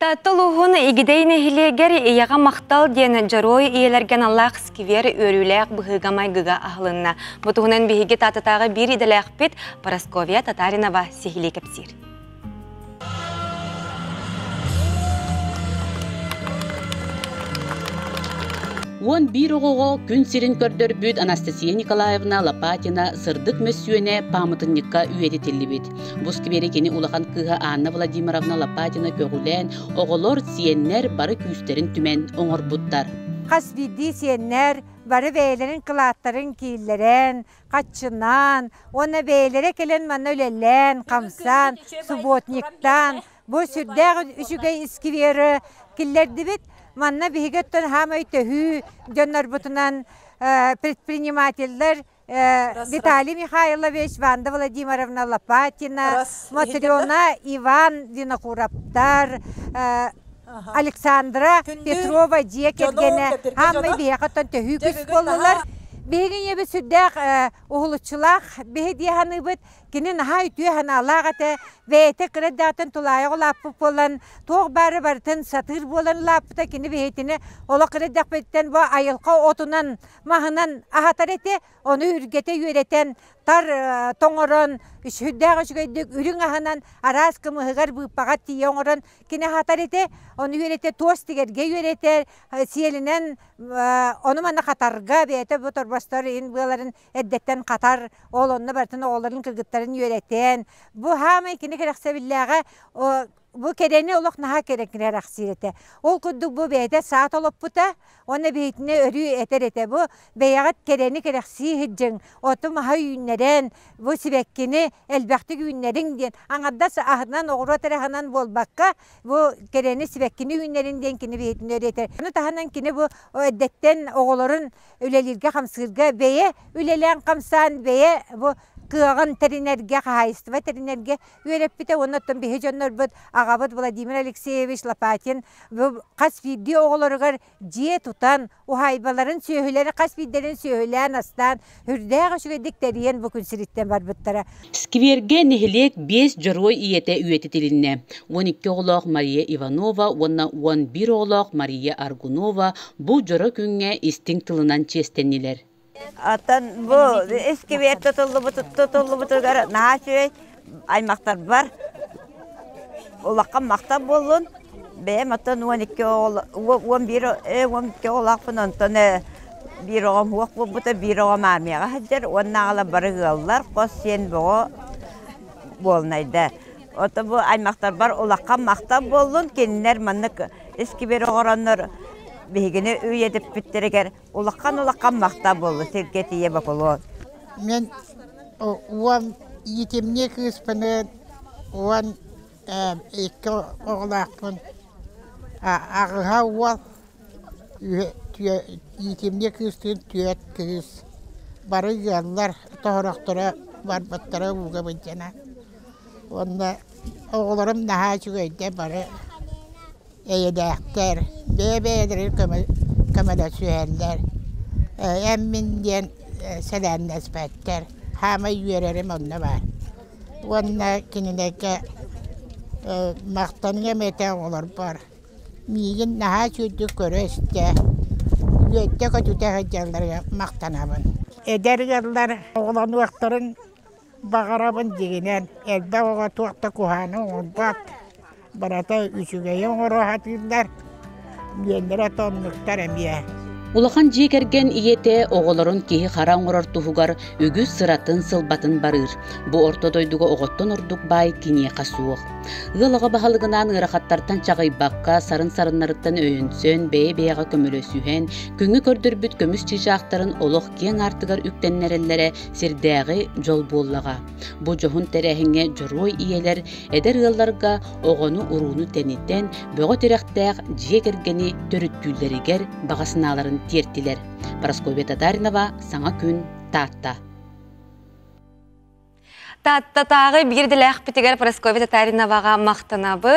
Таатта улууһун Игидэй нэһилиэгэр Ийэҕэ махтал диэн дьоруой ийэлэргэ аналлаах сквер үөрүүлээх быһыыга-майгыга аһылынна. Бу туһунан биһиги Тааттатааҕы биир идэлээхпит Парасковья Татаринова сиһилии кэпсиир. 11 оҕоҕо күн сирин көрдөрбүт Анастасия Николаевна Лопатина сырдык мөссүөнэ пааматынньыкка үйэтитиллибит. Бу сквери кини улахан кыыһа Анна Владимировна Лопатина көҕүлээн, оҕолор, сиэннэр бары күүстэрин түмэн оҥорбуттар. Хас биирдии сиэннэр бары бэйэлэрин кылааттарын кииллэрэн, хаччынаан уонна бэйэлэрэ кэлэн манна үлэлээн, хамсаан, субботниктаан бу сүрдээх үчүгэй исквери киллэрдибит. Манна биһиги оттон хаамай төһүү дьоннорбутунан предпринимателлэр Виталий Михайлович, Ванда Владимировна Лопатина, Матрена Иван Винокуровтар, Александра Петрова дьиэ кэргэнэ хаамай биһиэхэ оттон төһүү күс буоллулар. Биһиги ийэбит сүрдээх уһулуччулаах биһи дии саныыбыт. Кини наһаа үтүө санаалаах этэ. Бэйэтэ кыра эрдэҕиттэн тулаайах улааппыт буолан, туох баары барытын сатыыр буолан улааппыта. Кини биһитини олох кыра эрдэхпиттэн бу айылҕа отунан, маһынан аһатар этэ. Ону үргэтэ үөрэтэн, тар тоҥорон, сүрдээх үчүгэйдик үрүҥ аһынан араас кымыһыгар, быыппаҕар тиийэ оҥорон кини аһатар этэ. Ону үөрэтэ туос тигэргэ үөрэтэр, сиэлинэн ону-маны хатарга бэйэтэ бу торбостор ин быаларын эрдэттэн хатар, ол онно барытын оҕолорун кыргыттарын үөрэтэн, бу хаамай кини кэрэхсэбиллээҕэ бу кэрэни олох наһаа кэрэхсиир этэ. Ол курдук бу бэйэтэ саат олоппута уонна биһитинэ өрүү этэр этэ. Бу бэйэҕит кэрэни кэрэхсии сылдьыҥ, оту маһа үүннэрэн, бу сибэккини элбэхтик үүннэриҥ диэн аҥардас аһынан оҕуруот эрэ аһынан буолбакка, бу кэрэни сибэккини үүннэрин диэн кини биһитинэ өрүү этэр. Ону таһынан кини бу эрдэттэн оҕолорун үлэлииргэ-хамсыырга бэйэ үлэлээн-хамсаан бэйэ бу кыаҕын тэринэргэ, хаһаайыстыба тэринэргэ үөрэппитэ уонна оттон биһи дьоннорбут аҕабыт Владимир Алексеевич Лопатин бу хас биирдии оҕолоругар дьиэ тутан, уһаайбаларын сүөһүлэри хас биирдэрин сүөһүлээн-астаан, үрдээх үчүгэйдик тэрийэн бу күн сириттэн барбыттара. Сквергэ нэһилиэк биэс дьоруой ийэтэ үйэтитилиннэ. 12 оҕолоох Мария Иванова уонна 11 оҕолоох Мария Аргунова бу дьоро күҥҥэ истиҥ тылынан чиэстэннилэр. Оттон бу искибиэр тутуллубутугар наһаа үчүгэй аймахтарбар улахан махтал буоллун. Бэйэм оттон 12 оҕол 11 12 оҕолоохпун онтон биир оҕом уох буолбута, биир оҕом армияҕа сылдьар уонна аҕала бары ыаллар, хос сиэн бөҕө буолнайда. Ото бу аймахтарбар улахан махтал буоллун, кинилэр маннык искибиэр оҥороннор биһигини үйэтиппиттэригэр Улахан-улахан махтал буолла сиргэ тиийэ бокулуон. Мен уон иитимньи кыыспыныын уон икки оҕолоохпун аҕыһа уол иитимньи кыыстыын түөрт кыыс бары ыаллар тоһорохторо барбыттара ууга былдьана уонна оҕолорум наһаа үчүгэйдэр бары эйэлээхтэр, бэйэ-бэйэлэрин көмөлөсүһэллэр, эн-мин диэн сэлээннэспэттэр, хаамай үөрэрим онно баар. Уонна кинилэргэ махтаныам этэ оҕолорбор, миигин наһаа үчүгэйдик көрө-истэ, үөттэ-көтүтэ сылдьалларыгар махтанабын. Эдэр ыаллар оҕолонуохтарын Баҕарабын дьиҥинэн, элбэх оҕо туох да куһаҕаны оҥорбот, барыта үчүгэйи оҥоро сатыыллар, диэннэрэ тоннуктар эмиэ. Улахан дьиэ кэргэн ийэтэ оҕолорун киһи-хара оҥорор туһугар үгүс сыратын-сылбатын барыыр. Бу орто дойдуга оҕоттон ордук баай киниэхэ суох. Ыал аҕа баһылыгынаан ыарахаттартан чаҕыйбакка, сарын-сарыннарыттан өйөнсөн, бэйэ-бэйэҕэ көмөлөсүһэн, күҥҥэ көрдөрбүт көмүс чыычаахтарын олох киэҥ аартыгар үктэннэрэллэрэ сирдээҕи дьол буоллаҕа. Бу дьоһун тэрээһиҥҥэ дьоруой ийэлэр эдэр ыалларга оҕону-урууну тэнитэн, бөҕө тирэхтээх дьиэ кэргэни төрүттүүллэригэр баҕа санааларын тиэртилэр. Парасковья Татаринова, Саҥа күн, Таатта. Тааттатааҕы биир идэлээхпитигэр Парасковья Татариноваҕа махтанабыт.